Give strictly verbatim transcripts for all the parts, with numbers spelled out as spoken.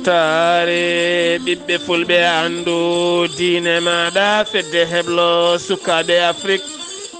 Taare ɓiɓɓe fulɓe, anndu diine maaɗa, fedde heblo sukaaɓe Afrik.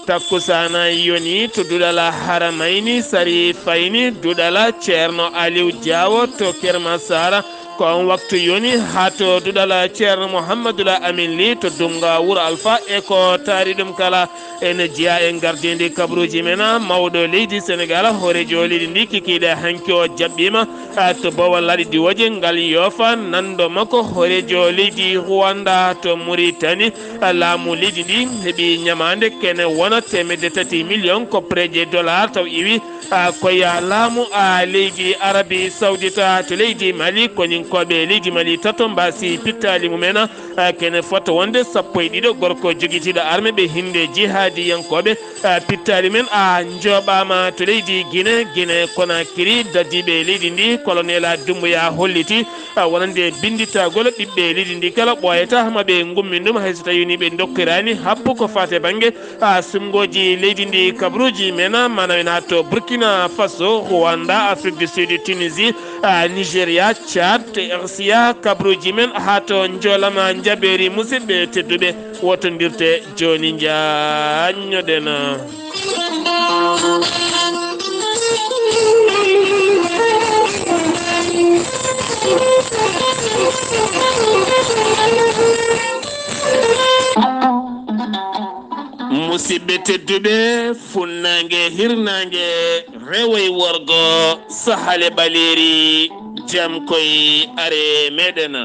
Takkusaana yoni to duɗal Haramayni, sari fayni duɗal Ceerno Aliw Jaawo to Ker Masara. Ko on waktu yoni haa to duɗal Ceerno Muhammadul Amin Li to Dumga Wuro Alfa, e ko taari ɗum kala. Ene jeyaa e ngardiindi kabaruuji men, mawɗo leydi Senegaal, hooreejo leydi ndi kikiiɗe hanki o jaɓɓiima, ah, to Bowal Laaɗe Diwooje ngal yoofa. Nanndo makko, hooreejo leydi Rwanda to Muritani, ah, laamu leydi ndi heɓi ñamaande kene wona teemedde tati miliyoŋ koppareeje dollar taw iwi, ah, ko ya laamu, ah, leydi Arabi Sawdita to leydi Mali. Koninkooɓe leydi Mali tato mbaasi pittaali mumen, ah, kene fota wonde sappo e ɗiɗo gorko jogitiiɗo arme ɓe hinnde jihaadiyankooɓe. Ah, pittaali men, ah, njooɓaama to leydi Gine, Gine Konakiri, dadiiɓe leydi ndi, Kolonel Dumbuya holliti, ah, wonande binnditagol ɓiɓɓe leydi ndi kala ɓooyata ma ɓe ngummin ɗum, hay so tawi ni ɓe ndokkiraani habbu ko faati bannge, ah, suɓngooji leydi ndi. Kabaruuji men, ah, mana wena to Burkina Faso, Rwanda, Afrique du Sud, Tunisie, ah, Nigeria, Tchad, R C A, kabaruuji men haa to Njoolama Njabeeri. Musidɓe tedduɓe, wotondirte jooni, njaanñoɗen. Musidɓe tedduɓe, funnaange, hirnaange, rewo e worgo, sahale ɓaleeri, jam koy are meɗen.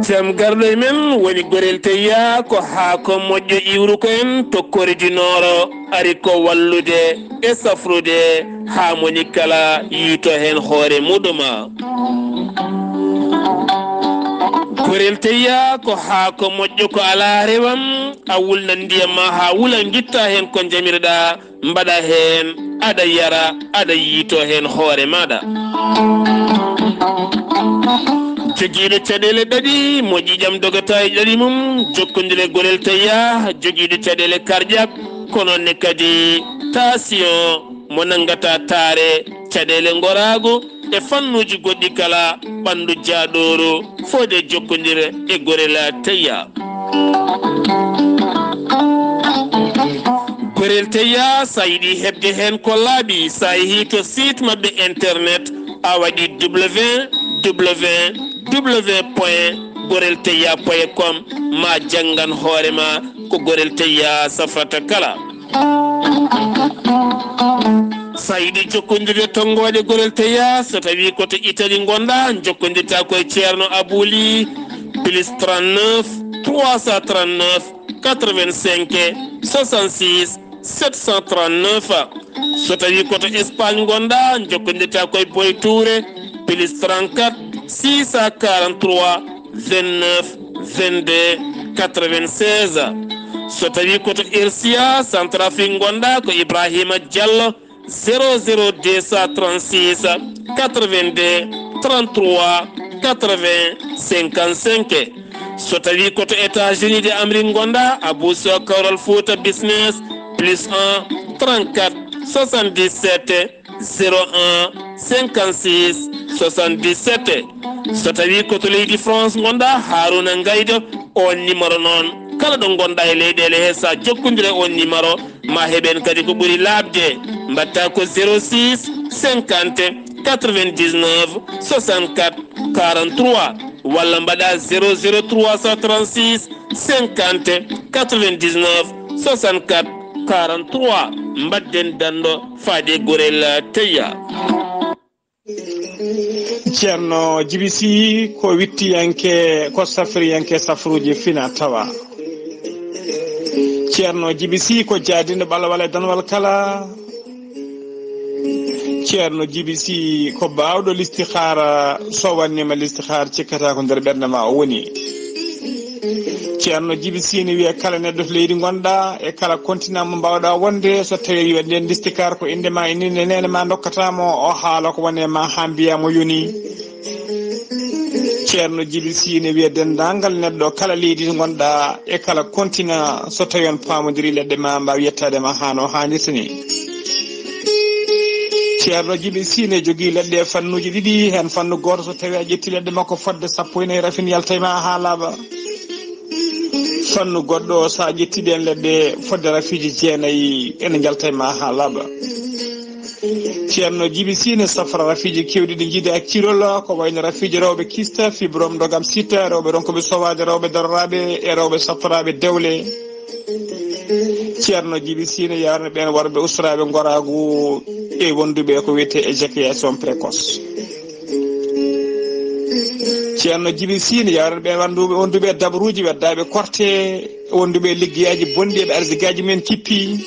Jam garɗo e men woni Gorel Teyya, ko haako moƴƴo iwruko en to Koridiinooro, ari ko wallude e safrude haa moni kala yiito heen hoore muɗum. Gorel Teyya ko haako moƴƴo, ko alaa rewam, a wulnan ndiyam ma haa wula, ngitta heen ko njamirɗa, mbaɗa heen, aɗa yara, aɗa yiito heen hoore maaɗa. Jogiiɗo caɗeele ɗaɗi, mo ƴiiƴam dogata e ɗaɗi mum, jokkondire Gorel Teyya, jogiiɗo caɗeele cardiaque, ko noon ne kadi tension, mo nanngata taare, caɗeele ngoraagu, e fannuuji goɗɗi kala, ɓanndu jaaɗooru, fode jokkondire e Gorel Teyya. Gorel Teyya, so a yiɗi heɓde heen ko laaɓi, so a yehii to site maɓɓe internet, a waɗi W W W point gorel teyya point com, ma janngan hoore ma ko Gorel Teyya safrata kala. So a yiɗi jokkondirde tonngooɗe Gorel Teyya, so tawii ko to Italie ngonɗaa, jokkondirtaa ko e Ceerno Abou Ly, plus trente-neuf, trois cent trente-neuf, quatre-vingt-cinq, soixante-six, sept cent trente-neuf. So tawii ko to Espagne ngonɗaa, jokkondirtaa ko e Boy Touré, plus trente-quatre, six cent quarante-trois, vingt-neuf, vingt-deux, quatre-vingt-seize. So tawii ko to R C A, Centrafrique ngonɗaa, ko Ibrahima Diallo, zéro zéro deux cent trente-six, quatre-vingt-deux, trente-trois, quatre-vingts, cinquante-cinq. So tawii ko to États-Unis de Amérique ngonɗaa, Abou Sow Kawral Fouta Business, plus un, trente-quatre, soixante-dix-sept, zéro un, cinquante-six, soixante-dix-sept. So tawii ko to leydi France ngonɗaa, Haruna Ngaydo, on numéro noon, kala ɗo ngonɗaa e leyɗeele he, so a jokkondire on numéro, ma heɓen kadi ko ɓuri laaɓde. Mbaɗta ko zéro six, cinquante, quatre-vingt-dix-neuf, soixante-quatre, quarante-trois, walla mbaɗa zéro zéro trois cent trente-six, cinquante, quatre-vingt-dix-neuf, soixante-quatre, quarante-trois. Mbaɗden danndo faade Gorel Teyya. Ceerno Jibi Sy ko wittiyanke, ko safriyanke safruuji fina tawa. Ceerno Jibi Sy ko jaadinɗo ɓalwal e danwal kala. Ceerno Jibi Sy ko baawɗo listihaara, so wanniima listihaara cikkata ko nder ɓernde ma o woni. Ceerno Jibi Sy ne wiya kala neɗɗo to leydi ngonɗaa e kala continent mo mbaawɗaa wonde, so tawii wiya nden listihaara ko innde ma, ene neene ma ndokkata mo, o haala ko woni e ma haa mbiya mo yoni. Ceerno Jibi Sy ne wiya denndaangal neɗɗo kala leydi ngonɗaa e kala continent, so tawii on paamondirii leɗɗe ma mbaawa yettaade ma haa no haanirta ni. Ceerno Jibi Sine jogii leɗɗe e fannuuji ɗiɗi, heen fannu gooto so tawii a ƴettii leɗɗe makko fotde sappo e nayi rafin yalta e ma haa laaɓa. Fannu goɗɗo so a ƴettii ɗeen leɗɗe fotde rafiiji jeenayi ene njalta e ma haa laaɓa. Ceerno Jibi Sine safra rafiiji keewɗi ɗi njiida ak cirol, ko wayno rafiiji rewɓe kista, fibrome, ndogam sita, rewɓe ronkooɓe sowaade, rewɓe daroraaɓe e rewɓe saftoraaɓe dewle. Ceerno Jibi Sine yaarani ɓeen worɓe ustoraaɓe ngoraagu e wonduɓe ko wiyetee éjaculation précoce. Ceerno Jibi Sine yaarani ɓeen wonduɓe, wonduɓe dabaruuji weddaaɓe korte, wonduɓe liggeyaaji bonɗi eɓe arsigaaji men kippi.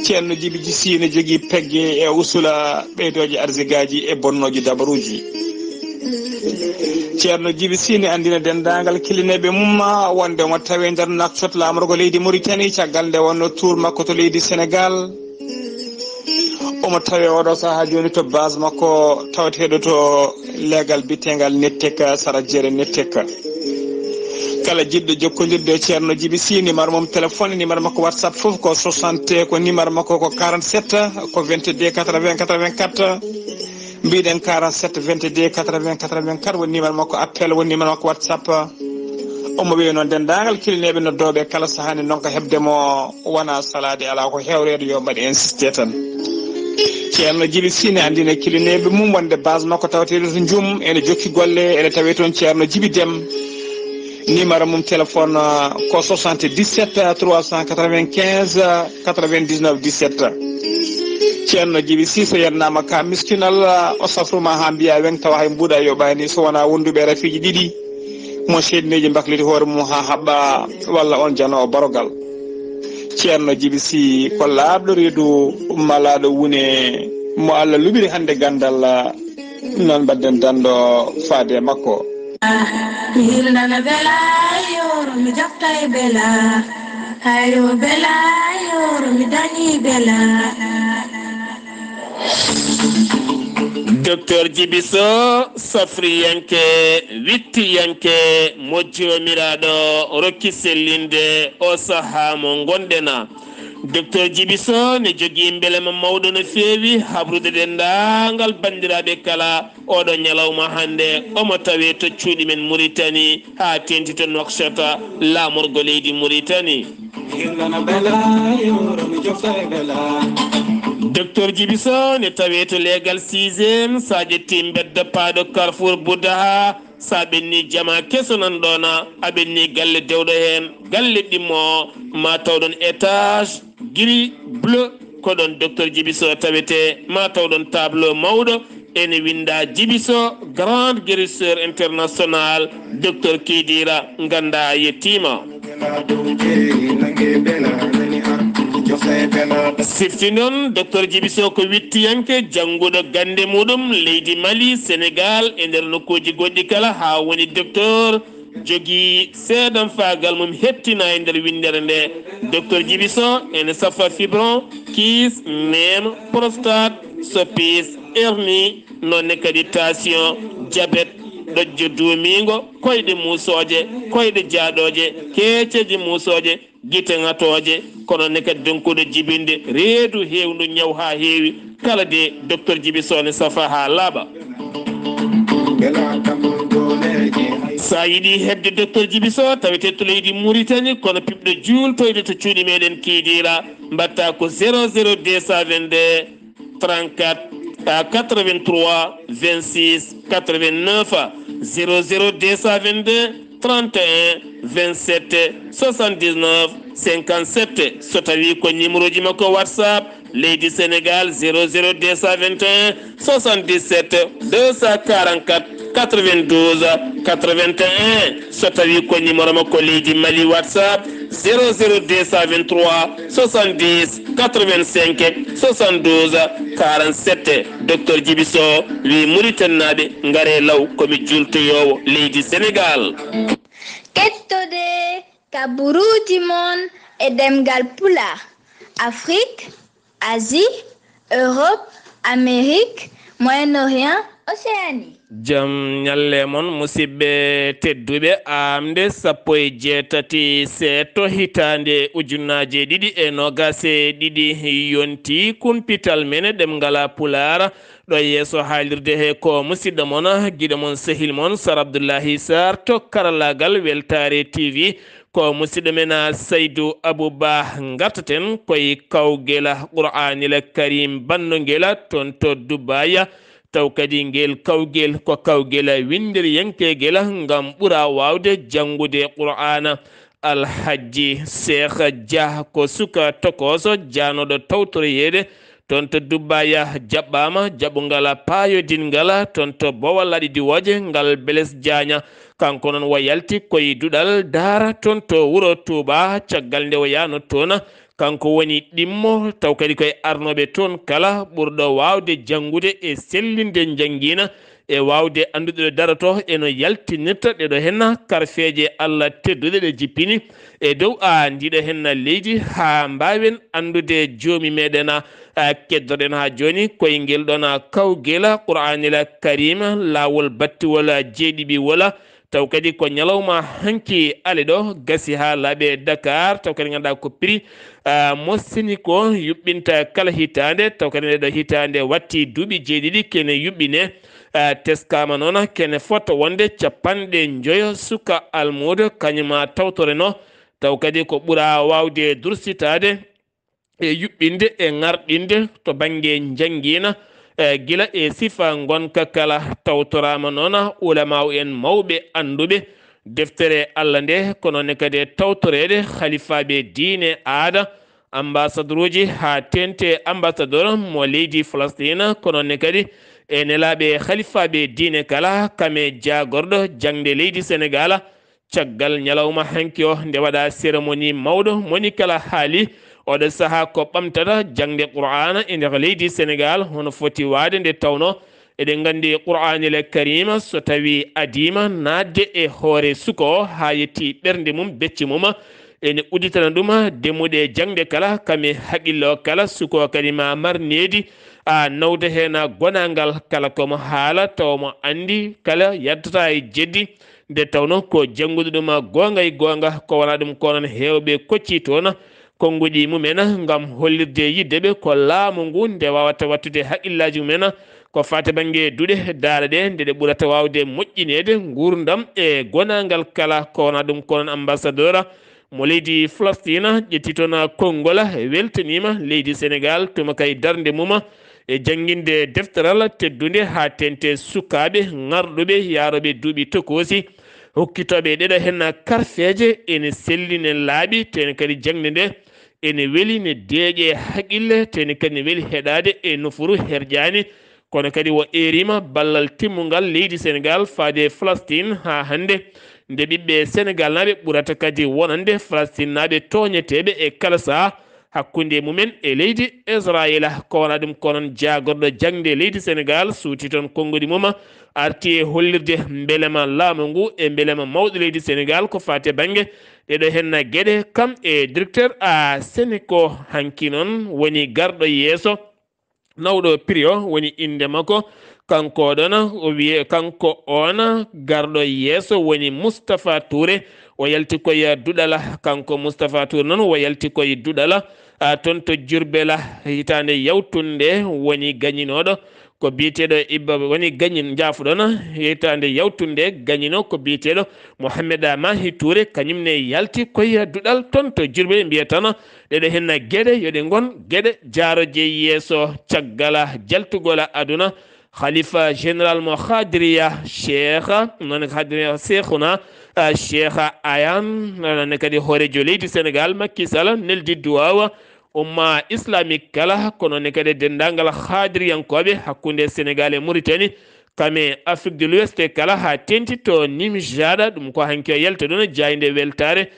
Ceerno Jibi Sine jogii pegge e usula ɓeydooje arsigaaji e bonnooji dabaruuji. Ceerno Jibi Sine anndina denndaangal kilineeɓe mum wonde omo tawee nder Nouakchott, laamorgo leydi Mauritanie, caggal nde wonno tour makko to leydi Sénégal. Omo tawee oɗo sahaa jooni to base makko tawateeɗo to leegal biyeteegal Nettek, sara jeere Nettek. Kala jiɗɗo jokkondirde e Ceerno Jibi Sy, numéro mum téléphone, numéro makko WhatsApp fof ko soixante, ko numéro makko ko quarante-sept, ko vingt-deux quatre-vingts quatre-vingt-quatre. Mbiɗen quarante-sept vingt-deux quatre-vingts quatre-vingt-quatre, woni numéro makko appel, woni numéro makko WhatsApp. Omo weewi noon denndaangal kilineeɓe noddooɓe kala sahaa ne ndonka heɓde mo, wonaa salaade, alaa ko heewreede, yo mbaɗ insisté tan. Ceerno Jibi Sine anndina kilineeɓe mum wonde base makko tawateeɗo to Njum, ene jokki golle, ene tawee toon Ceerno Jibi Dem. Numéro mum téléphone, uh, ko soixante-dix-sept trois cent quatre-vingt-quinze quatre-vingt-dix-neuf dix-sept. Ceerno Jibi Sy, so yennaama ka miskinal, o safruma haa mbiya weŋ tawa hay mbuuɗa yoɓaani so wonaa wonduɓe rafiiji ɗiɗi. Mo seyɗineeji mbakliti hoore mum haa haɓɓa walla on janoowo barogal. Ceerno Jibi Sy ko laaɓɗo reedu malaaɗo wune mo Allah luɓiri hannde ganndal, noon mbaɗden danndo faade e makko. Mi hirnana bela, yoro mi jofta e bela. Hayo bela, yoro mi dañi bela. Docteur Jibi Soh, safriyanke, wittiyanke, mo Joomiraaɗo rokki sellinde o sahaa mo ngonɗen. Docteur Jibi Soh ne jogii mbelema mawɗo no feewi habrude denndaangal banndiraaɓe kala. Oɗo ñalawma hannde omo tawee to cuuɗi men Muritani, haa teeŋti to Nouakchott, laamorgo leydi Muritani. Docteur Jibi Soh ne tawee to leegal sixième, so a ƴettii mbedda paaɗo Carrefour Boudaha, so a ɓenni jama keso nan ɗoon, a ɓenni galle dewɗo heen, galle ɗimmo, ma taw ɗoon étage gris bleu, ko ɗoon Docteur Jibi Soh tawetee, ma taw ɗoon tableau mawɗo, ene winnda Jibi Soh, grand guérisseur international, Docteur Kidira, ngannda a yettiima. Sifti noon, Docteur Jibi Soh ko wittiyanke, jannguɗo gannde muɗum leydi Mali, Sénégal, e nder nokkuuji goɗɗi kala, haa woni docteur, jogii seedamfaagal mum heɓtina e nder winndere nde. Docteur Jibi Soh ene safa fibron, kiis, neema, prostate, soppis, hernie, noonne kadi tension, diabète, ɗojjo duumiingo, koyɗe muusooje, koyɗe jaaɗooje, keeceeje muusooje, gite ŋatooje, kono ne kadi donkuɗo jibinde reedu heewndu ñaw haa heewi. Kala de, Docteur Jibi Soh ne safa haa laaɓa. So a yiɗi heɓde Docteur Jibi Soh, tawete to leydi Muritani, kono piɓɗo juultoyde to cuuɗi meɗen Kidira, mbatta ko zéro zéro deux cent vingt-deux trente-quatre à quatre-vingt-trois vingt-six quatre-vingt-neuf, zéro zéro deux cent vingt-deux trente et un vingt-sept soixante-dix-neuf cinquante-sept. So tawi ko numéro ji makko WhatsApp leydi Sénégal, zéro zéro deux cent vingt et un soixante-dix-sept deux cent quarante-quatre quatre-vingt-douze quatre-vingt-un. So tawi ko numéro makko leydi Mali WhatsApp, zéro zéro deux cent vingt-trois soixante-dix quatre-vingt-cinq soixante-douze quarante-sept. Docteur Jibi Soh wi Muritaninaaɓe, ngare law, ko mi jultoyoowo leydi Sénégal. Kettode kaburuuji mon e ɗemngal Pulaar, Afrik, Asie, Europe, Amérique, Moyen-Orient, Océanie. Jam ñalle mon, musidɓe tedduɓe. Aamde sappo e jeetati seeto hitaande ujunnaaje ɗiɗi e noogaas e ɗiɗi yonti, kumpital men ɗemngal Pulaar ɗo yeeso haalirde he ko musidɗo mon, giɗo mon, sehil mon, Sar Abdullahi Sar to karallaagal Weltaare T V. Ko musidɗo men, a, Saydu Abu Ba. Ngartaten koye kawgel Qur'aanil Karim banndongel toon to Dubaay. Taw kadi ngel kawgel ko kawgel winnderiyankeegel ngam ɓura waawde janngude Qur'aana. Alhajji Seex Jah ko suka tokooso jaanooɗo tawtoroyeede toon to Dubaay, jaɓɓaama jaɓungal paayodinngal toon to Bowal Laaɗe Diwooje ngal Blaise Diagne. Kanko noon o yalti koye duɗal daara toon to wuro Tuuba, caggal nde o yahnoo toon. Kanko woni ɗimmo, taw kadi koye arnooɓe toon kala ɓurɗo waawde janngude e sellinde njanngiina e waawde anndude ɗo darotoo e no yaltinirta ɗeɗo henna karfeeje Allah tedduɗe ɗe jippini e dow a ndiɗo henna leydi, haa mbaawen anndude joomi meɗen, a, keddorɗen haa jooni koye ngel ɗoon kawgel Qur'aanil Kariim, laawol battiwol jeeɗiɓiwol. Taw kadi ko ñalawma hanki ale ɗo gasi haa laaɓe Dakar, taw kadi ngannduɗaa ko prix, a, mo Senico yuɓɓinta kala hitaande, taw kadi nde ɗo hitaande watti duuɓi jeeɗiɗi kene yuɓɓine, a, teskaama noon kene fota wonde capanɗe njoyo suka almuudo kañum a tawtorenoo, taw kadi ko ɓura waawde dursitaade e yuɓɓinde e ŋarɗinde to bannge njanngiina, e gila e sifa ngonka kala. Tawtoraama noon ulamaaw en mawɓe annduɓe deftere Allah nde, kono ne kadi e tawtoreede halifaaɓe diine aada, ambassadoreuji haa teeŋti ambassadeur mo leydi Falastiin, kono ne kadi e nelaaɓe halifaaɓe diine kala, kam e jaagorɗo jaŋde leydi Senegaal. Caggal ñalawma hanki o, nde waɗa cérémonie mawɗo, moni kala haali oɗo saha ko ɓamtata jaŋde Qur'aana e nder leydi Senegaal, hono foti waade nde tawno eɗen nganndi Qur'aanil Kariima so tawi adiima naatde e hoore suka o haa yetti ɓernde mum, becce mum, ene udditana ɗum demuɗe jaŋde kala, kam e haqqillo kala, suka o kadi ma mar needi, a nawda heen gonaangal kala ko mo haala, tawa mo anndi kala yaltata e jeddi, nde tawno ko janngude ɗum goonga e goonga, ko wona ɗum ko noon heewɓe koccii toon konnguɗi mumen ngam hollirde yidde ɓe ko laamu ngu nde waawata wattude haqqillaaji mumen ko faati bannge duɗe daara ɗe, nde ɗe ɓurata waawde moƴƴineede nguurndam e gonaangal kala, ko wona ɗum ko noon ambassadeur mo leydi Falastiin ƴetti toon konngol, weltaniima leydi Senegaal tuma kay darnde mum e jannginde defteral teddunde haa teeŋti sukaaɓe ŋarɗuɓe yaarooɓe duuɓi tokoosi, hokkitooɓe ɗeɗo heen karfeeje ene selli, ne laaɓi, te ne kadi jaŋde nde ene weli, ne deeƴi e haqqille, te ne kadi ne weli heɗaade e nofuru herƴaani. Kono kadi o eeriima ballal timmungal leydi Senegaal faade e Falastiin haa hannde, nde ɓiɓɓe Senegaalnaaɓe ɓurata kadi wonande Falastiinnaaɓe tooñeteeɓe e kala sahaa hakkunde mumen e leydi Israayiila. Ko wona ɗum ko noon jaagorɗo jaŋde leydi Senegaal suuti toon konnguɗi mum, arti e hollirde mbelema laamu ngu e mbelema mawɗo leydi Senegaal ko faati e bannge ɗeɗo heen geɗe, kam e directeur a Seneko. Hanki noon woni garɗo yeeso. Nawɗo prix o woni innde makko. Kanko ɗon o wiye, kanko on garɗo yeeso woni Moustapha Touré. O yalti koye duɗala. Kanko Moustapha Touré noon o yalti koye duɗala, a, toon to Diourbel, hitaande yawtunde woni gañinooɗo ko biyeteeɗo Ibba, woni gañin, njaafuɗon, hitaande yawtunde gañinoo ko biyeteeɗo Mohamed Mahi Touré. Kañum ne yalti koye duɗal toon to Diourbel, mbiye tan ɗeɗo heen geɗe, yo ɗe ngon geɗe jaaroje yeeso. Caggal jaltugol aduna, Khalifa général mo Khadiriya, Cheikh, noon Khadiriya Cheikhuna, a, Cheikh Ayane, noon kadi hooreejo leydi Senegaal, Macky Sall, neldi duwaawa umma islamique kala, kono ne kadi denndaangal Khadiriyankooɓe hakkunde Senegaal e Mauritanie, kam e Afrique de l'Ouest kala, haa teeŋti to Nimjaɗa. Ɗum ko hanki o yalta ɗon, jaaynde weltaare.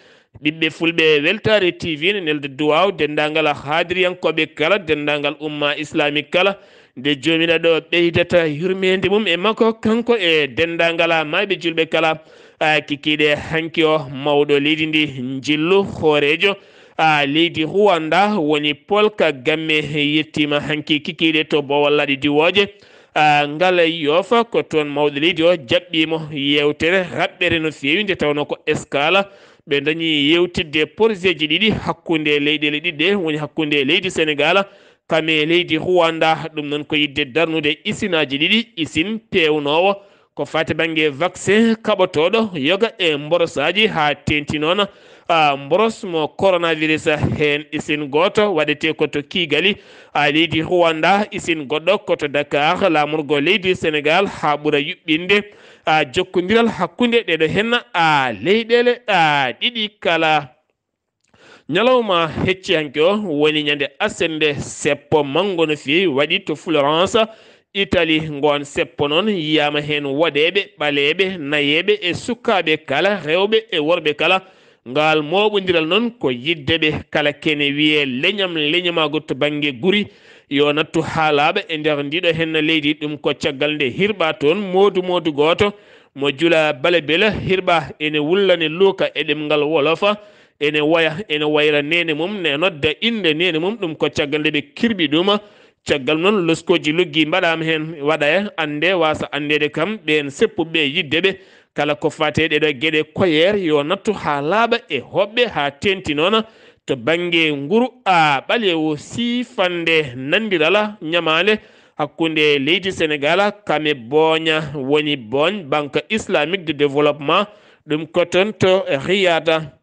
Ɓiɓɓe Fulɓe Weltaare T V ne nelda duwaaw denndaangal haadiriyankooɓe kala, denndaangal umma islamique kala, nde Joomiraaɗo ɓeydata yurmeende mum e makko, kanko e denndaangal maayɓe julɓe kala. A, kikiiɗe hanki o, mawɗo leydi ndi njillu, hooreejo, a, leydi Rwanda woni Paul Kagame, yettiima hanki kikiiɗe to Bowal Laaɗe Diwooje. ah, ngal yoofa, ko toon mawɗo leydi o jaɓɓiima yeewtere raɓɓere no feewi, nde tawnoo ko Escale ɓe ndañi yeewtidde porosieeji ɗiɗi hakkunde leyɗeele ɗiɗi ɗe, woni hakkunde leydi Senegaal kam e leydi Rwanda. Ɗum noon ko yiɗde darnude isinaaji ɗiɗi, isin peewnoowo ko faati bannge vaccin kaɓotooɗo yoga e mborosaaji, haa teeŋti noon, ah, mboros mo coronavirus. Heen isin gooto waɗetee ko to Kigali, ah, leydi Rwanda, isin goɗɗo ko to Dakar, laamorgo leydi Senegaal, haa ɓura yuɓɓinde, ah, jokkondiral hakkunde ɗeeɗo heen, ah, leyɗeele, ah, ɗiɗi kala. Ñalawma hecci hanki o woni ñande asende, seppo manngo no feewi waɗi to Florence, Italie. Ngoon seppo noon yiyaama heen woɗeeɓe, ɓaleeɓe, nayeeɓe e sukaaɓe kala, rewɓe e worɓe kala. Ngaal mooɓondiral noon ko yiɗde ɓe kala kene wiyee leñam leñamaagu to bannge guri, yo nattu haa laaɓa e nder ndiɗo heen leydi. Ɗum ko caggal nde hirɓa toon moodu moodu gooto mo jula balebela, hirɓa ene wullane luuka e ɗemngal wolofa, ene waya, ene wayra neene mum, ne nodda innde neene mum. Ɗum ko caggal nde ɓe kirɓi ɗum. Caggal noon, loskooji luggi mbaɗaama heen, waɗa e annde, waasa anndeede kam ɓeen seppuɓe yiɗde ɓe kala ko faati e ɗeeɗo geɗe koyeer, yo nattu haa laaɓa e hoɓɓe, haa teeŋti noon to bannge nguru a ɓaleewu, siifannde nanndirala ñamaale hakkunde leydi Senegaal kam e Booña, woni Booñ, Banque Islamique de Développement, ɗum ko toon to Riyada,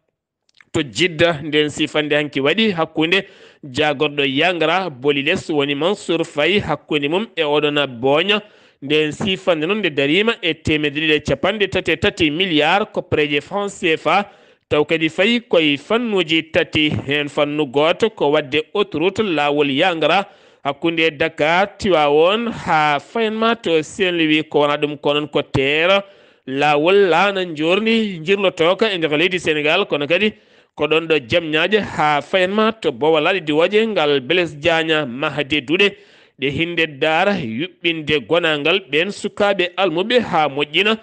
to Jidda. Ndeen siifannde hanki waɗi hakkunde jaagorɗo Yangara, Boliles, woni Mansour Faye, hakkunde mum e oɗon Booña. Ndeen siifannde noon nde dariima e teemedde ɗiɗi e capanɗe tati e tati milliards koppareeje francs C F A, taw kadi fayi koye fannuuji tati. Heen fannu gooto ko waɗde autoroute, laawol Yangara, hakkunde Dakar, Tiwaawoon, haa fayanma to Saint-Louis. Ko wonaa ɗum ko noon ko teera laawol laana njoorndi njirlotooka e nder leydi Senegaal, kono kadi ko ɗoon ɗo Jamñaaje haa fayanma to Boowal Laaɗe Diwooje, ngal Blaise Diagne mahde duɗe ɗe hinnde daara yuɓɓinde gonaangal ɓeen sukaaɓe almuɓe haa moƴƴina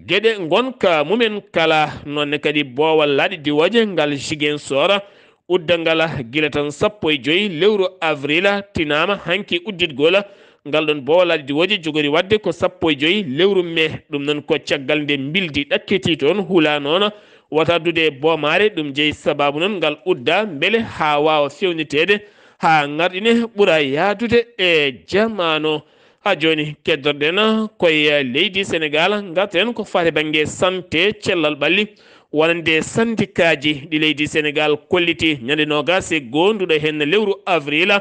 geɗe ngonka mumen kala. Noon ne kadi Boowal Laaɗe Diwooje ngal Ziguinchor, udda ngal gila tan sappo e joy lewru avril, tinaama hanki udditgol ngal ɗoon Boowal Laaɗe Diwooje jogori waɗde ko sappo e joy lewru mee. Ɗum noon ko caggal nde mbildi ɗakkiti toon, hula noon wata dude boomaare. Ɗum jeyi sabaabu noon ngal udda mbele haa waawa feewniteede, haa ŋarɗine ɓura yahdude e jamaanu. Haa jooni, keddorɗen koye leydi Senegaal, ngarten ko faati bannge santé, cellal ɓalli, wonande sandikaaji ɗi leydi Senegaal kolliti ñande noogaas e goonduɗo heen lewru avril,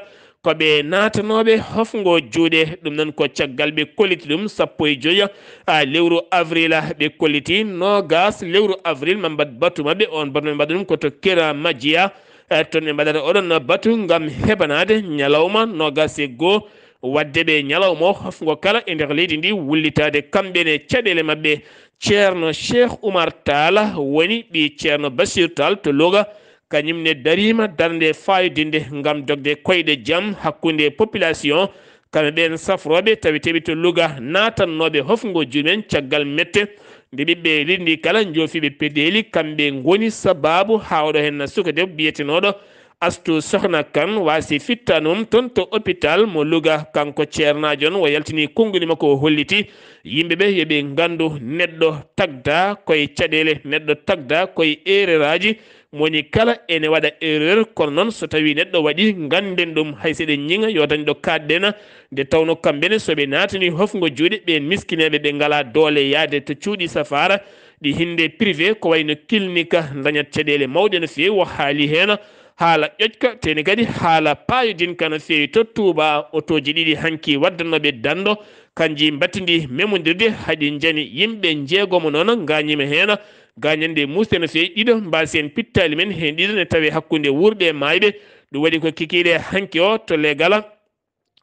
ko ɓe naatanooɓe hofngo juuɗe. Ɗum noon ko caggal ɓe kolliti ɗum sappo e joy, a, lewru avril, ɓe kolliti noogaas lewru avril, ma mbaɗ batu maɓɓe. On batu maɓɓe mbaɗa ɗum ko to Kera Majiya, e, toon ɓe mbaɗata oɗon batu ngam heɓanaade ñalawma noogaas e goo, waɗde ɓe ñalawma o hofngo kala e nder leydi ndi wullitaade kamɓe ne caɗeele maɓɓe. Ceerno Cheikh Oumar Tall woni ɓii Ceerno Bachir Tall to Louga, kañum ne dariima darnde faayodinde ngam dogde koyɗe jam hakkunde population, kamɓe ɓeen safrooɓe taweteeɓe to Louga, naatannooɓe hofngo juumen caggal mette nde ɓiɓɓe leydi ndi kala njoofiiɓe pedeeli, kamɓe ngoni sabaabu haa oɗo heen suka debbo biyetenooɗo Astu Sohna Kan waasi fittaandu mum toon to hôpital mo Louga. Kanko ceernaajo on o yaltini konnguli makko, o holliti yimɓe ɓe yo ɓe nganndu neɗɗo tagda koye caɗeele, neɗɗo tagda koye erreur aji. Mo woni kala ene waɗa erreur, kono noon so tawii neɗɗo waɗi, ngannden ɗum, hay so eɗen ñiŋa yo dañ ɗo kaaɗɗen. Nde tawnoo kamɓe ne so ɓe naatanii hofngo juuɗe ɓeen miskineeɓe ɓe ngalaa doole yahde to cuuɗi safaara, ɗi hinnde privé ko wayno clinique, ndañat caɗeele mawɗe no feewi. O haali heen haala ƴoƴka, teeni kadi haala paayodinka no feewi to Touba. Otooji ɗiɗi hanki waddannooɓe danndo, kanji mbattindi memondirde, haɗi njani yimɓe njeegomo noon ngaañiima heen. Gaañanɗe muusɗe no feewi, ɗiɗo mbaasi en pittaali men, heen ɗiɗo ne tawee hakkunde wuurɓe e maayɓe. Ɗum waɗi ko kikiiɗe hanki o to Legala.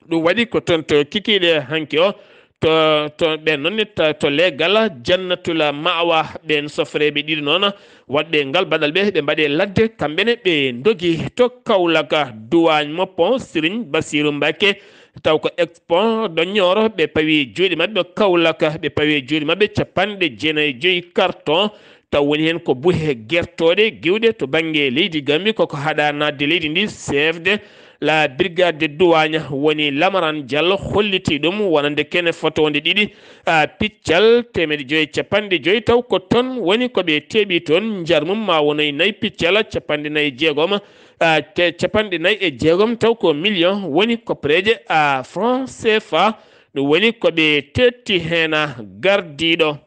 Ɗum waɗi ko toon to kikiiɗe hanki o, to, to ɓeen noon ne ta-, to Legal Jannatul Ma'wa, ɓeen sofreeɓe ɗiɗo noon, waɗɓe ngal baɗal ɓe, ɓe mbaɗe ladde, kamɓe ne ɓe ndogi to Kaolack, duwaañ mo pont Serigne Bassirou Mbacké, taw ko ex pont do Nioro, ɓe pawi juuɗe maɓɓe Kaolack, ɓe pawi juuɗe maɓɓe capanɗe jeenayi e joy carton, taw woni heen ko buhe gertooɗe giwɗe to bannge leydi Gambie, koko haɗa naatde leydi ndi, C F D, La Brigade de Douane woni Lamaran Diallo holliti ɗum wonande kene fotoonde ɗiɗi, a, piccal teemedde joyi e capanɗe joyi, taw ko toon woni ko ɓe teeɓi toon, njar mum ma wonoy nayi piccal capanɗe nayi e jeegom, a, te capanɗe nayi e jeegom, taw ko million woni koppareeje, a, franc C F A, ɗum woni ko ɓe teetti heen. Gardiiɗo,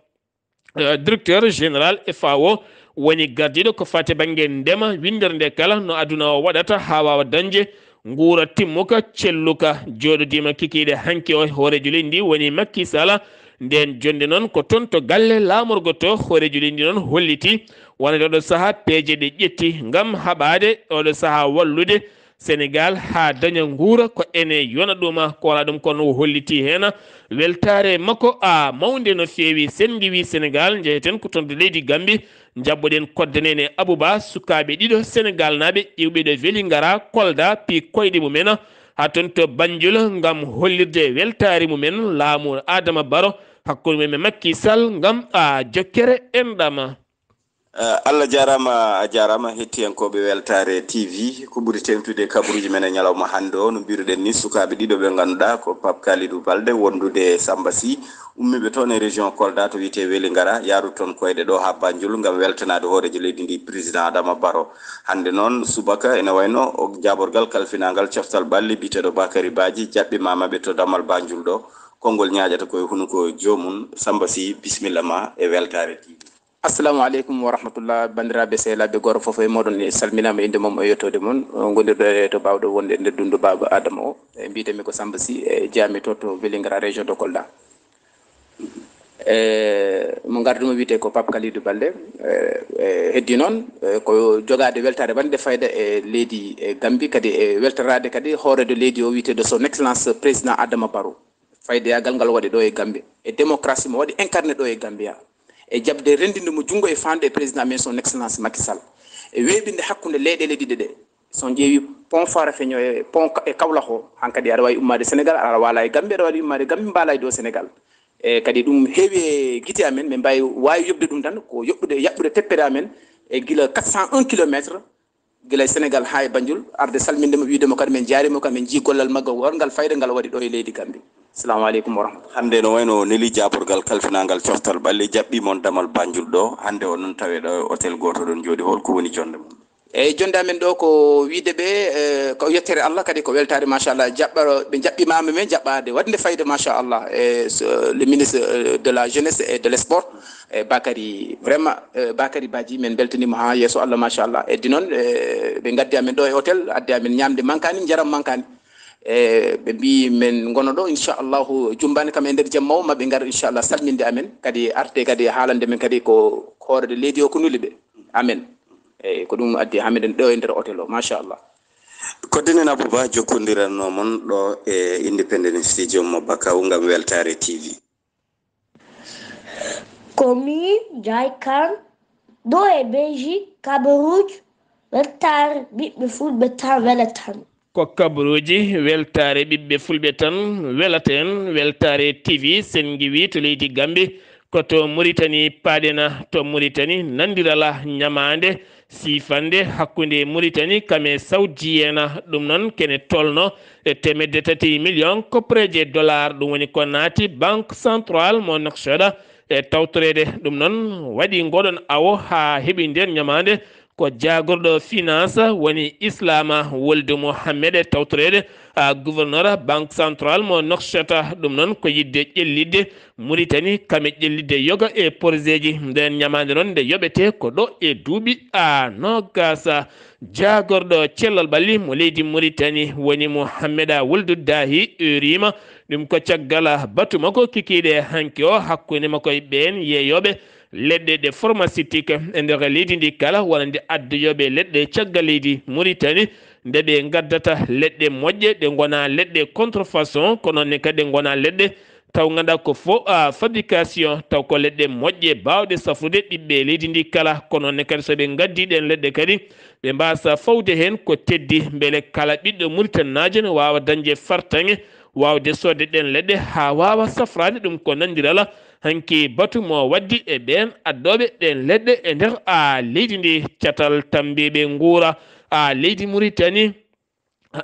eh, directeur général F A O woni gardiiɗo ko fati bannge ndema, winndere nde kala no aduna o waɗata haa waawa dañde nguura timmuka, celluka. Jooɗodiima kikiiɗe hanki o, hooreejo leydi ndi woni Macky Sall. Ndeen jonnde noon ko toon to galle laamorgo to, hooreejo leydi ndi noon holliti wonande oɗo sahaa peeje ɗe ƴetti ngam haɓaade oɗo sahaa wallude Senegal haa daña nguura ko ene yona ɗum, ko wala ɗum kono o holliti heen weltaare makko a mawnde no feewi. Sen ngiwi Senegal, njeheten ko toon to leydi Gambi, njaɓɓoɗen koddanene Abouba, sukaaɓe ɗiɗo Senegal naaɓe ƴiwɓe ɗo Vélingara, Kolda, pi koyɗe mumen haa toon to Banjul ngam hollirde weltaare mumen laamu Adama Baro hakkunde mumen e Macky Sall ngam a jokkere enɗam. Eh, Allah jaaraama, a jaaraama hettiyankooɓe Weltaare T V. Ko ɓuri teeŋtude e kabaruuji men e ñalawma hannde o, no mbiruɗen ni, sukaaɓe ɗiɗo ɓe ngannduɗaa ko Pape Kalidou Balde wondude Samba Sy, ummiiɓe toon e région Kolda to wiyetee Welingara, yaarude toon koyɗe ɗo haa Banjul ngam weltanaade hooreejo leydi ndi, président Adama Barrow. Hannde noon subaka ene wayno o jaaborgal kalfinaangal coftal ɓalli biyeteeɗo Bakary Badji jaɓɓimaama ɓe to dammal Banjul ɗo. Konngol ñaaƴata ko e hunuko joomum. Samba Sy, bisimilla ma e Weltaare T V. Assalamu aleykum wa rahmatullah, banndiraaɓe, sehilaaɓe, gooto fof e mooɗon e salminaama, innde mum e yettoode mum. O ngondirɗo e to baawɗo wonde e nder dundu baaba Adama o. E mbiyetee-mi ko Samba Sy, e jeyaa-mi to, to Vélingara, région de Kolda. E mo ngardu mo wiyetee ko Pape Kalidou Balde. E, e heddi noon, e ko jogaade weltaare wonde fayda e leydi e Gambie, kadi e weltoraade kadi hooreejo leydi o wiyeteeɗo son excellence président Adama Barrow. Faydeyaagal ngal waɗi ɗo e Gambie, e démocratie mo waɗi incarné ɗo e Gambia, e jaɓde renndinde mo junngo e faandu e président men son excellence Macky Sall, e weeɓinde hakkunde leyɗeele ɗiɗi ɗe. So on ƴeewi pont Farafeño e pont Ka-, e Kaolack o, hankadi aɗa waawi ummaade Sénégal, aɗa waala e Gambie, aɗa waawi ummaade Gambie, mbaala e ɗo Sénégal. E kadi ɗum heewi e gite amen, min mbaawi, waawi yoɓde ɗum tan, ko yoɓude, yaɓɓude teppere amen e gila quatre cent un kilomètres, gila e Sénégal haa e Banjul, arde salminde mo, wiide mo kadi min njaarima, kadi min njii gollal maggal ngal fayda ngal o waɗi ɗo e leydi Gambie. Assalamu aleykum wa rahmatullah. Hannde no wayno o neli jaaborgal kalfinaangal coftal ɓalli, jaɓɓii mon damal Banjul ɗo. Hannde o noon tawe ɗo e hôtel gooto ɗon jooɗi. Hol ko woni jonnde mum? Eeyi, jonnde amen ɗo ko wiide ɓe, eh, ko yettere Allah, kadi ko weltaare, machallah. Jaɓɓaro, ɓe jaɓɓimaama men jaɓɓaade waɗnde fayda, machallah. E so, le ministre, eh, de la jeunesse et de l' sport, e Bakary, vraiment, e Bakary Badji, min mbeltaniima haa yeeso Allah, machallah. Heddi noon, e ɓe ngaddi amen ɗo e hôtel, addi amen ñaamde mankaani, njaram mankaani. E ɓe mbii min ngona ɗo, inchallahu, jumbaani kam e nder jamma o, ma ɓe ngar, inchallah, salminde amen, kadi arte kadi haalande men kadi ko hooreejo leydi o ko nuli ɓe. Amen. Eeyi, ko ɗum addi haa meɗen ɗo e nder hôtel o, machallah. Ko denen Abouba jokkondiranno mon ɗo e Independence Studio mo Bakaw ngam Weltaare T V. Ko miin Njaay Kan, ɗo e Belgique, kabaruuji weltaare ɓiɓɓe fulɓe tan wela tan. Ko kabaruuji weltaare ɓiɓɓe fulɓe tan welata en. Weltaare T V, sen ngiwi to leydi Gambie, ko to Mauritanie paaɗen. To Mauritanie, nandiral ñamaande siifannde hakkunde Mauritanie kam e Saoudiyen, ɗum noon kene tolno e teemedde tati million koppareeje dollar. Ɗum woni ko naati Banque Centrale mo Nouakchott e tawtoreede. Ɗum noon waɗi ngoɗon awo haa heɓi ndeen ñamaande ko jaagorɗo finance woni Islaama Wuld Mohamed e tawtoreede, a, gouverneur Banque Centrale mo Nouakchott. Ɗum noon ko yiɗde ƴellitde Mauritanie kam e ƴellitde yoga e porzeeji. Ndeen ñamaande noon nde yoɓetee ko ɗo e duuɓi, a, noogas. Jaagorɗo cellal ɓalli mo leydi Mauritanie woni Mohameda Wuldu Dahi, uriima. Ɗum ko caggal batu makko kikiiɗe hanki o hakkunde makko e ɓeen yeeyooɓe leɗɗe ɗe pharmaceutique e nder leydi ndi kala, wonande addoyooɓe leɗɗe caggal leydi Mauritanie, nde ɓe ngaddata leɗɗe moƴƴe, ɗe ngonaa leɗɗe contrefaçon, ko noon ne kadi ɗe ngonaa leɗɗe taw ngannduɗaa ko fo, a, fabrication, taw ko leɗɗe moƴƴe baawɗe safrude ɓiɓɓe leydi ndi kala. Ko noon ne kadi so ɓe ngaddii ɗeen leɗɗe kadi, ɓe mbaasa fawde heen ko teddi, mbele kala ɓiɗɗo Mauritanie naajo ne waawa dañde fartaŋŋe waawde soodde ɗeen leɗɗe haa waawa safraade. Ɗum ko nanndiral hanki batu mo waɗdi e ɓeen addooɓe ɗeen leɗɗe e nder, a, leydi ndi. Catal tammbiiɓe nguura, a, leydi Mauritanie,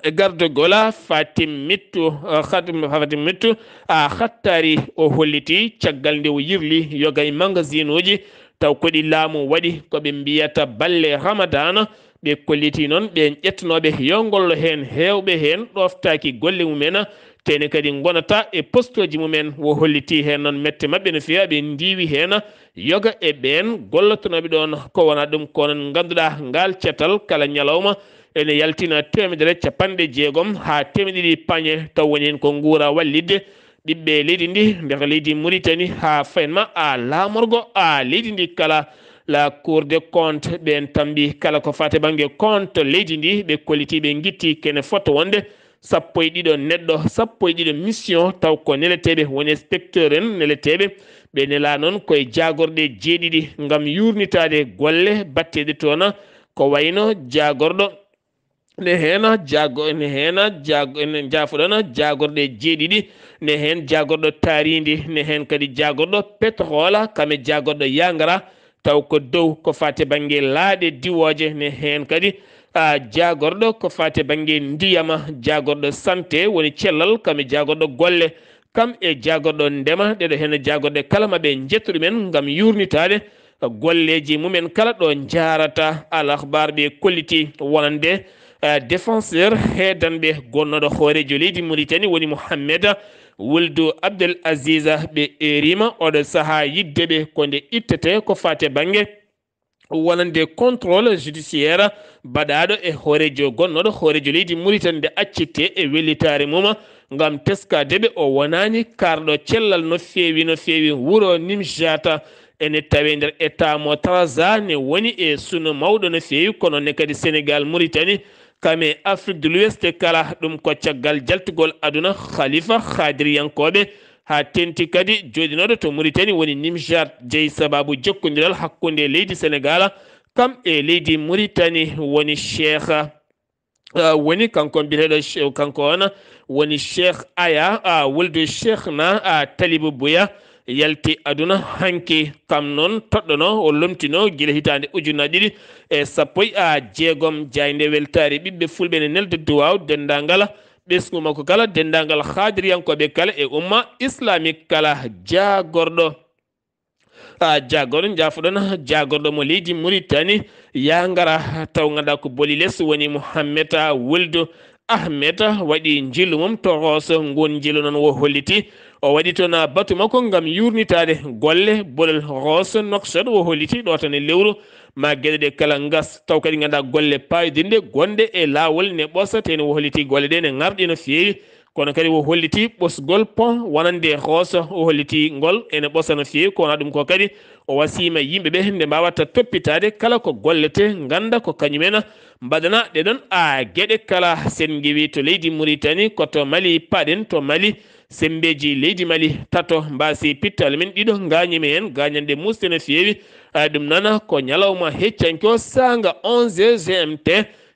e gardogol Fatim Mittu, Fatim Mittu a Xattaari. O holliti caggal nde o yirli yoga e magasinuuji taw ko ɗi laamu waɗi ko ɓe mbiyata balle Ramadana. Ɓe kolliti noon ɓeen ƴettanooɓe yo ngollo heen, heewɓe heen ɗooftaaki golle mumen, tene kadi ngonata e postooji mumen. Wo holliti heen noon mette maɓɓe no feewi, ɓe ndiiwi heen yoga e ɓeen gollotonooɓe ɗoon. Ko wona ɗum ko noon ngannduɗaa ngaal catal kala ñalawma ene yaltina teemedere capanɗe jeegom haa teemedde ɗiɗi pañe, taw woni heen ko nguura wallitde ɓiɓɓe leydi ndi, nder leydi Muritani, haa fayin ma a laamorgo a leydi ndi kala. La Cour des comptes, ɓeen tambi kala ko faati bannge compte leydi ndi, ɓe kolliti ɓe ngitti kene fota wonde sappo e ɗiɗo neɗɗo, sappo e ɗiɗo mission, taw ko neleteeɓe, woni inspecteur en neleteeɓe. Ɓe nela noon koye jaagorɗe jeeɗiɗi ngam yuurnitaade golle batteeɗe toon, ko wayno jaagorɗo ne heen jaago-, ne heen jaago-, ne jaafoɗon jaagorɗe jeeɗiɗi, ne heen jaagorɗo taariindi, ne heen kadi jaagorɗo pétrole, kame jaagorɗo yangara, taw ko dow ko faati bannge laaɗe diwooje, ne heen kadi, a, jaagorɗo ko faati bannge ndiyama, jaagorɗo santé woni cellal, kame jaagorɗo golle, kam e jaagorɗo ndema, ɗeɗo heen jaagorɗe kala maɓe njettu ɗumen ngam yuurnitaade golleeji mumen kala ɗo njaarata. Al Akhbar ɓe kolliti wonande, eh, défenseur heedanɓe gonnooɗo hooreejo leydi Muritani woni Mohammed Wuldu Abdel Aziz. Ɓe eeriima oɗo sahaa yidde ɓe ko nde ittete ko faati bannge wonande contrôle judiciaire baɗaaɗo e hooreejo gonnooɗo hooreejo leydi Muritani nde accitte e wellitaare mum ngam teskaade ɓe o wonaani kaarɗo cellal no feewi, no feewi. Wuro Nimjata ene tawee nder état mo Trarza ne woni e suno mawɗo no feewi, kono ne kadi Sénégal, Muritani, kame Afrique de l'Ouest kala. Ɗum ko caggal jaltugol aduna Khalifa Khadiriyankooɓe haa teeŋti kadi jooɗinooɗo to Muritani woni Nimjat, jeyi sabaabu jokkondiral hakkunde leydi Senegaal kam e leydi Muritani woni Cheikh, ah, woni kanko mbiyeteeɗo Che-, kanko on woni Cheikh Aya, ah, wuldu Cheikh na, ah, Talibu Buya yalti aduna hanki. Kam noon toɗɗono o lomtino gila hitaande ujunnaji ɗiɗi e sappo e jeegom. Jaaynde weltaare ɓiɓɓe fulɓe ne nelda duwaaw denndaangal ɓesngu makko kala, denndaangal haadiriyankooɓe kala e umma islamique kala. Jaagorɗo, a, jaagorɗo, njaafoɗon, jaagorɗo mo leydi Muritani, yaa ngara taw nganndaa ko boli les woni Mouhamed Wuld Ahmed waɗi njillu mum to Rooso. Ngun njillu noon wo holliti o waɗi toon batu makko ngam yuurnitaade golle bolol Rooso Nouakchott. Wo holliti ɗo tan e lewru ma geɗe ɗe kala ngas, taw kadi nganndaa golle paayodinɗe gonɗe e laawol ne ɓosa, tee ne wo holliti golle ɗe ne ngarɗi no feewi. Kono kadi wo holliti ɓosgol pont wonande Rooso, o holliti ngol ene ɓosa no feewi. Ko wona ɗum ko kadi o wasiima yimɓe ɓe nde mbaawata toppitaade kala ko gollete, ngannda ko kañumen mbaɗana ɗe ɗon a geɗe kala. Sen ngewi to leydi Muritani, ko to Mali paɗen, to Mali, semmbeeji leydi Mali tato mbaasi pittaali men ɗiɗo, ngaañi men heen gaañanɗe muusɗe no feewi. A, ɗum noon ko ñalawma heccanke o, saanga onze heures G M T,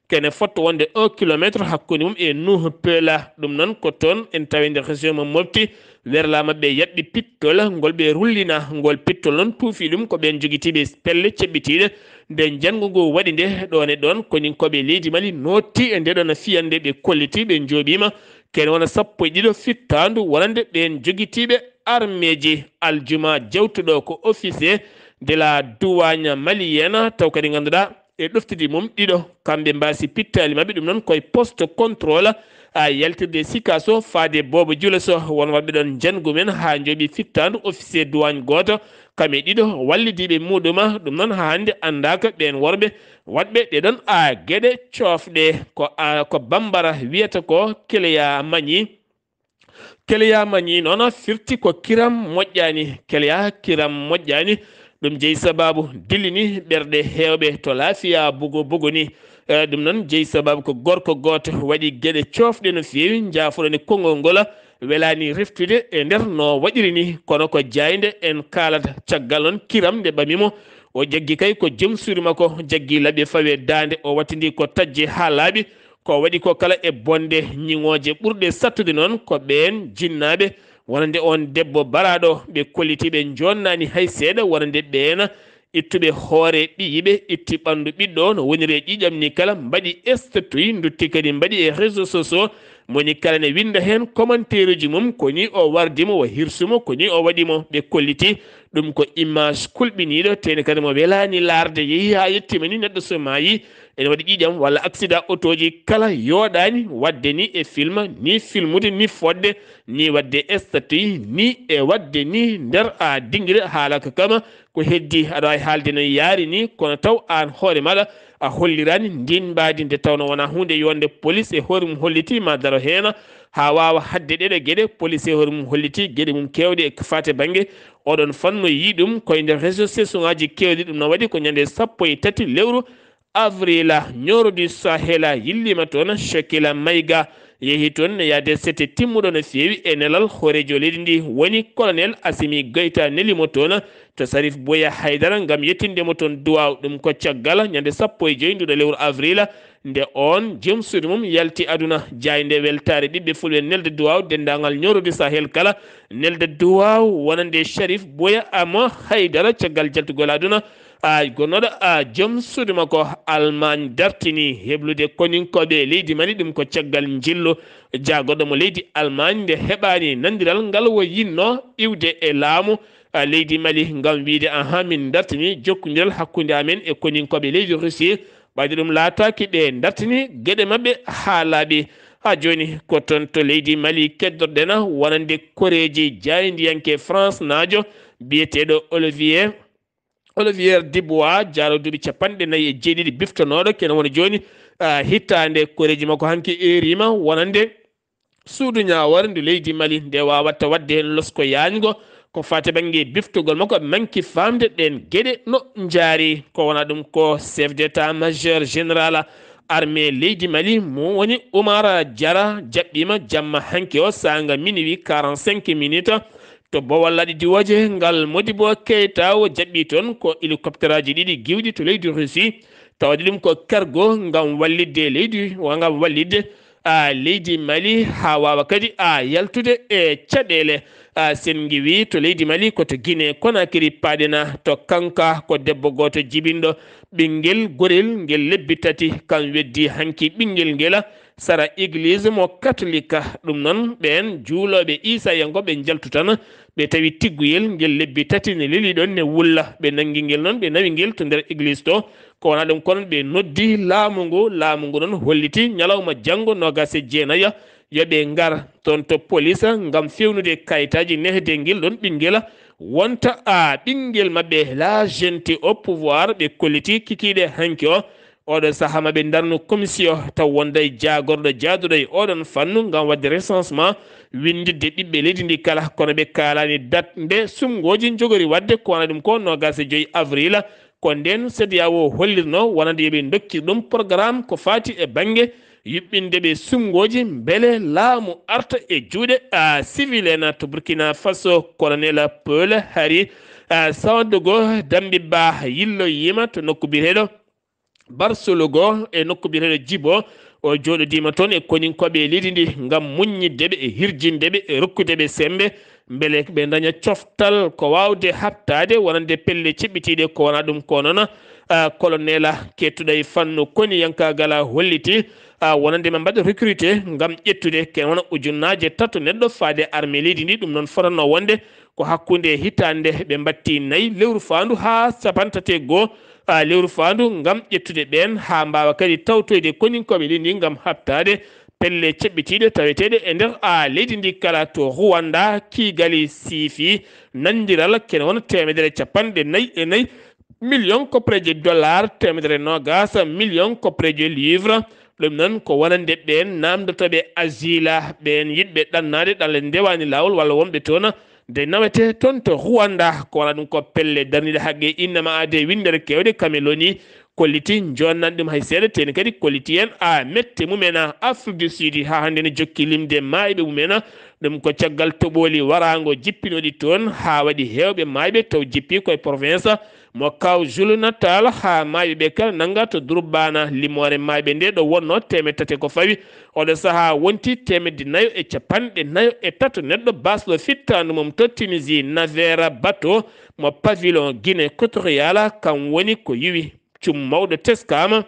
kene fotto wonde un kilomètre hakkunde mum e Nuuh Peula. Ɗum noon ko toon en tawi nder région mo Mopti, werlaa maɓɓe yaɓɓi pittol ngol ɓe rullina. Ngol pittol noon tuufi ɗum ko ɓeen jogitiiɓe pelle ceɓɓitiiɗe. Nde njanngu ngu waɗi nde, ɗoon e ɗoon koninkooɓe leydi Mali nootti e nde ɗoon fiyannde, ɓe kolliti ɓe njooɓiima kene wona sappo e ɗiɗo fittaandu wonande ɓeen jogitiiɓe armeeji. Aljuma jawtuɗo ko officier de la douane malienne, taw kadi ngannduɗaa e ɗoftidi mum ɗiɗo, kamɓe mbaasi pittaali maɓɓe. Ɗum noon koye poste contrôle a yaltirde Sikaso faade Boobo Juulo Soh, won waɗɓe ɗoon njanngu men haa njooɓi fittaandu officier douane gooto, kam e ɗiɗo wallidiiɓe muɗuma. Ɗum noon haa hannde anndaaka ɓeen worɓe waɗɓe ɗe ɗoon a geɗe coofɗe. Ko a, ko Bambara wiyata ko Keleya Mañi. Keleya Mañi noon firti ko kiram moƴƴaani. Keleya kiram moƴƴaani. Ɗum jeyi sabaabu dillini ɓerɗe heewɓe to laafiya bugo bugo ni. Eh, ɗum noon jeyi sabaabu ko gorko gooto waɗi geɗe coofɗe no feewi. Njaafoɗon e konngol ngol, welaani reftude e nder no waɗiri ni, kono ko jaaynde en kaalata. Caggal noon kiram nde ɓami mo, o jaggi kay ko jom suudu makko, jaggi laɓi fawe daande, o wattindi ko tajje haa laaɓi. Ko waɗi ko kala e bonde, ñiŋooje ɓurɗe sattude noon ko ɓeen jinnaaɓe, wonande oon debbo baraaɗo, ɓe kolliti ɓe njoonnaani hay seeɗa, wonande ɓeen ittuɓe hoore ɓiyiɓe, itti ɓanndu ɓiɗɗo o no woniri e ƴiiƴam ni kala, mbaɗi statut, ndutti kadi mbaɗi e réseaux sociaux. Mo ni kala ne winnda heen commentaire uji mum, ko ni o wardi mo, o hirsu mo, ko ni o waɗi mo. Ɓe kolliti ɗum ko image kulɓiniiɗo, teni kadi mo welaani laarde, yehi haa yettiima ni neɗɗo so maayi, ene waɗi ƴiiƴam walla accident otooji kala yooɗaani waɗde ni e film, ni filmude, ni fodde, ni waɗde statut, ni e waɗde ni nder a dingire haala ka kama. Ko heddi aɗa waawi haalde no yaari ni, kono taw aan hoore maɗa a holliraani ndin mbaadi, nde tawno wonaa huunde yonde. Police e hoore mum holliti ma daro heena haa waawa haɗde ɗeɗe geɗe. Police e hoore mum holliti geɗe mum keewɗe e faate bannge oɗon fannu, yii ɗum koye nder réseaux sociaux ŋaaji keewɗi. Ɗum no waɗi ko ñande sappo e tati lewru avril. Ñooro du Sahel yilliima toon, Shakila Maïga yehi toon, ne yaade sete timmuɗo no feewi e nelal hooreejo leydi ndi, woni Colonel Assimi Goïta neli mo toon to Sarif Boya Haydara ngam yettinde mo toon duwaaw. Ɗum ko caggal ñande sappo e joy nduɗo lewru avril, nde oon joom suudu mum yalti aduna. Jaaynde weltaare ɓiɓɓe fulɓe nelde duwaaw denndaangal Ñooro du Sahel kala, nelde duwaaw wonande Sharif Boya Amo Haydara caggal jaltugol aduna. A gonnoɗo a joom suudu makko Allemagne dartini heblude koninkooɓe leydi Mali, ɗum ko caggal njillu jaagorɗo mo leydi Allemagne nde heɓaani nandiral ngal o yinno iwde e laamu a leydi Mali ngam wiide, aha, min dartini jokkondiral hakkunde amen e koninkooɓe leydi Russie. Ɓayde ɗum laataaki, ɓe dartini geɗe maɓɓe haa laaɓi. Haa jooni ko toon to leydi Mali keddorɗen wonande koreeji jaayndiyanke France naajo biyeteeɗo Olivier, Olivier Dubois, jaaro duuɓi capanɗe nayi e jeeɗiɗi biftonooɗo, kene woni jooni, ah, hitaande koreeji makko hanki eeriima wonande suudu ñaawoore ndu leydi Mali, nde waawatta waɗde heen losko yaañgo ko faati bannge biftugol makko. Ɓe manki faamde ɗeen geɗe no njaari. Ko wona ɗum ko chef d'état-major général armée leydi Mali, mo woni Oumar Diarra, jaɓɓiima jamma hanki o saanga minuit quarante-cinq minutes to Bowal Laaɗe Diwooje ngal. Modibo Keita o jaɓɓi toon ko hélicoptèraaji ɗiɗi giwɗi to leydi Russie, tawde ɗum ko cargo ngam wallitde leydi, wa ngam wallitde, a, leydi Mali haa waawa kadi, a, yaltude e caɗeele. A, sen ngiwi to leydi Mali ko to Guinée Conakry paaɗen, to kanka ko debbo gooto jibinɗo ɓinngel gorel ngel lebbi tati, kam weddi hanki ɓinngel ngel sara église mo katolik. Ɗum noon, ɓeen juulooɓe iisayankoɓe njaltu tan, ɓe tawi tigguyel ngel lebbi tati ne leli ɗon ne wulla. Ɓe nanngi ngel noon, ɓe nawi ngel to nder église to. Ko wona ɗum, kono ɓe noddi laamu ngu, laamu ngu noon holliti ñalawma janngo noogaas e jeenayi yo ɓe ngar toon to police ngam fewnude kayitaaji nehde ngel ɗon ɓinngel. Wonta a ɓinngel maɓɓe, la gente au pouvoir, ɓe kolliti kikiiɗe hanki o. Oɗo sahaa maɓe ndarnu commission taw wonday jaagorɗo jaaduɗo e oɗon fannu ngam waɗde recensement, winnditde ɓiɓɓe leydi ndi kala, kono ɓe kaalaani date nde sumngooji njogori waɗde. Ko wona ɗum ko noogaas e joy avril, ko ndeen CEDEAO hollirno wonande yo ɓe ndokkir ɗum programme ko faati e bannge yuɓɓinde ɓe sumngooji mbele laamu arta e juuɗe, a, civil en. To Burkina Faso, Colonel Paul Hari, a, Sandaogo Dambiba yilloyiima to nokku biyeteeɗo Barcelone e nokku biyeteeɗo Djibo. O jooɗodiima toon e koninkooɓe e leydi ndi ngam muññitde ɓe e hirjinde ɓe e rokkude ɓe semmbe, mbele ɓe ndaña coftal ko waawde haɓtaade wonande pelle ceɓɓitiiɗe. Ko wona ɗum ko noon, a, Colonel keettuɗo e fannu koniyankaagal holliti, a, wonande ɓe mbaɗa recruté ngam ƴettude ken wona ujunnaaje tato neɗɗo faade armée leydi ndi. Ɗum noon fotannoo wonde ko hakkunde hitaande ɓe mbatti nayi lewru faandu haa cappanɗe tati e goo, a, lewru faandu ngam ƴettude ɓeen haa mbaawa kadi tawtoyde koninkooɓe leydi ndi ngam haɓtaade pelle ceɓɓitiiɗe taweteeɗe e nder, a, leydi ndi kala. To Rwanda, Kigali siifi nanndiral kene wona teemedere capanɗe nayi e nayi million koppareeje dollar, teemedere noogaas million koppareeje livre. Ɗum noon ko wonande ɓeen naamndotooɓe asile, ɓeen yiɗɓe ɗannaade ɗanle ndewaani laawol walla wonɓe toon nde nawetee toon to Rwanda. Ko wona ɗum ko pelle darniiɗe haqqe innama aade winndere keewɗe Cameroun kolliti, jonnani ɗum hay seeɗa, teni kadi kolliti en a mette mumen a Afrique du Sud, haa hannde ne jokki limde maayɓe mumen. Ɗum ko caggal toɓooli waraango jippinooɗi toon, haa waɗi heewɓe maayɓe taw jippi koye province Mo kaw Jules Natal haa maayɓe ɓe kala nannga to Durbaana. Limoore maayɓe nde ɗo wonno teemeɗɗe tati ko fawi. Oɗo sahaa wonti teemedde nayo e capanɗe nayo e tato neɗɗo. Basɗo fittaandu mum to Tunisie, Navera Bato mo pavillon Guinée Équatoriale, kam woni ko yuwi. Cum mawɗo teskaama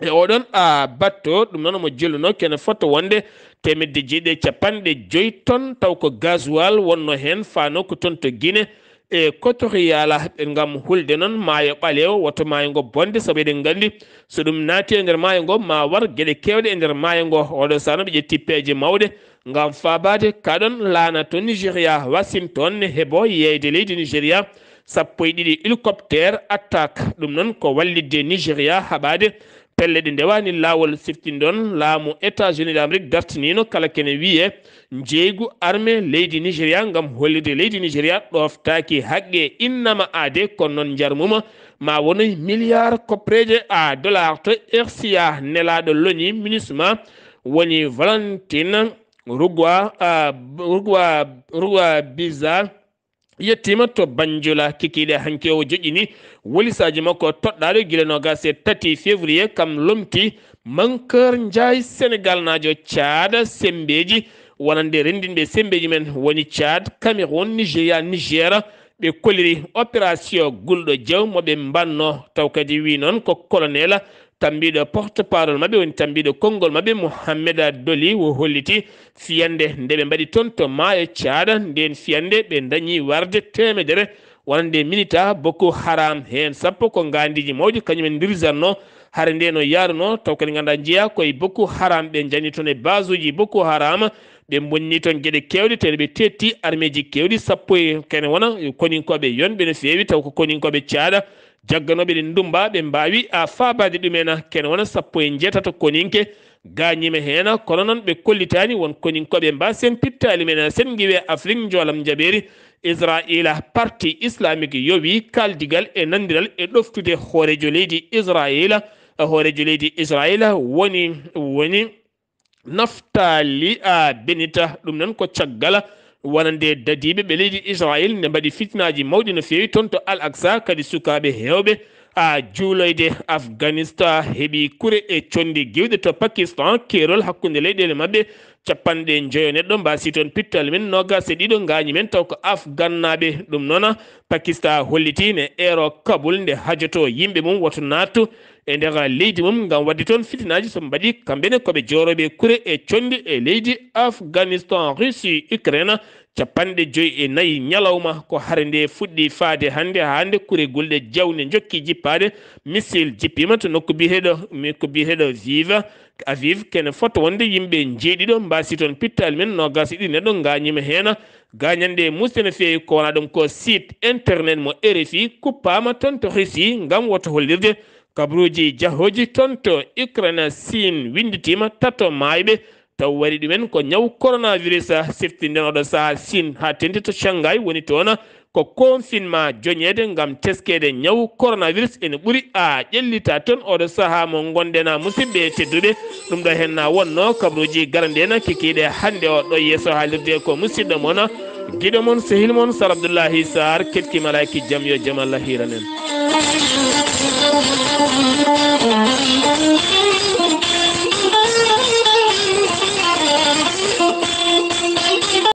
e oɗon a batto. Ɗum noon omo jelluno kene foto wonde teemedde jeeɗiɗi e capanɗe joyi ton, taw ko gasoil wonno heen, faano ko toon to Guinée Équatoriale. Ngam hulde noon maayo ɓaleewo, woto maayo ngo bonde, sabu eɗen nganndi so ɗum naati e nder maayo ngo, ma war geɗe keewɗe e nder maayo ngo. Oɗo sahaa noon ɓe ƴetti peeje mawɗe ngam faabaade kaɗon laana to Nigeria, Washington ne heɓo yeeyde leydi Nigeria. Sappo e ɗiɗi hélicoptère attaque. Ɗum noon ko wallitde Nigeria haɓaade pelle ɗe ndewaani laawol. Siftinɗon laamu États-Unis d'Amérique dartiniino kala kene wiyee njeygu armée leydi Nigeria ngam hollirde leydi Nigeria ɗooftaaki haqqe innama aade, kono noon njarmuma ma wonoy milliard koppereeje a dollar to R C A. Nelaaɗo loni MINUSMA woni Valentine Rugwa, a, Rugwa, Rugwa Biza. Yettiima to Banjula, kikiiɗe hanki o joƴƴini wolisaaji makko toɗɗaaɗo gila noogaas e tati février, kam lomti Mankeur Njaay, Senegaalnaajo Caad. Semmbeeji wonande renndinɓe semmbeeji men woni Caad, Cameroun, Nigeria, Niger. Ɓe kolliri opération Gulɗo Jaw mo ɓe mbanno, taw kadi wi noon ko colonel tambiiɗo, porte-parole maɓɓe, woni tambiiɗo konngol maɓɓe, Mohamed Doli, o holliti fiyannde nde ɓe mbaɗi toon to maayo Caad. Ndeen fiyannde ɓe ndañi warde teemedere wonande minita Boko Haram, heen sappo ko ngaandiiji mawɗi, kañum en ndirsatno hare nde no yaarunoo, taw kadi nganndaa njeyaa ko e Boko Haram. Ɓe njani toon e basuuji Boko Haram, ɓe mbonni toon geɗe keewɗe, tawi ɓe teetti armeeji keewɗi, sappo e kene wona koninkooɓe yonɓe no feewi, taw ko koninkooɓe Caad. Jagganooɓe ɗi ndummba ɓe mbaawi a faabaade ɗumen, kene wona sappo e njeetato koninke gaañiima heen, kono noon ɓe kollitaani won koninkooɓe mbaasen pittaali men. Sen ngiwee Afrik njoolam njaɓeeri Israayiila, Parti Islamique yowi kaaldigal e nanndiral e ɗoftude hooreejo leydi Israayiila. Hooreejo leydi Israayiila woni, woni Naftali a Benita. Ɗum noon ko caggal wonande dadiiɓe ɓe leydi Israayiil nde mbaɗi fitinaaji mawɗi no feewi toon to Al Aqsa, kadi sukaaɓe heewɓe a juuloyde. Afganistan heɓi kure e conndi giwɗe to Pakistan, keerol hakkunde leyɗeele maɓɓe capanɗe njoyo neɗɗo mbaasi toon pittaali men, noogaas e ɗiɗo ngaañi men, taw ko Afgannaaɓe. Ɗum noon Pakistan holliti ne eero Kabul nde hajoto yimɓe mum woto naattu e nder leydi mum ngam waɗde toon fitinaaji so mbaɗi kamɓe ne ko ɓe joorooɓe kure e conndi e leydi Afganistan. Russie, Ukraine, capanɗe joyi e nayi ñalawma ko hare nde fuɗɗi faade hannde. Haa hannde kure gulɗe jawle njokki jippaade. Missile jippiima to nokku biyeteeɗo, mi ko biyeteeɗo Viva Aviv, kene fota wonde yimɓe njeeɗiɗo mbaasi toon pittaali men, noogaas e ɗiɗi neɗɗo ngaañiima heen. Gaañanɗe muusde no feewi, ko wona ɗum ko site internet mo R F I kuppaama toon to Russie ngam woto hollirde kabaruuji jahooji toon to Ukraine. Siin winnditiima tato maayɓe, taw waɗi ɗumen ko ñaw coronavirus. Siftinden oɗo sahaa Siin haa teeŋti to Shanghai woni toon ko confinement joñeede ngam teskeede ñaw coronavirus ene ɓuri a ƴellita toon oɗo sahaa mo ngonɗen a musidɓe tedduɓe. Ɗum ɗo heen na wonno kabaruuji garanɗe en kikiiɗe hannde o ɗo yeeso haalirde ko musidɗo mon, giɗo mon, sehil mon, Sar Abdullahi Sarr, ketki malaaki jam, yo jam Allah hiiran en.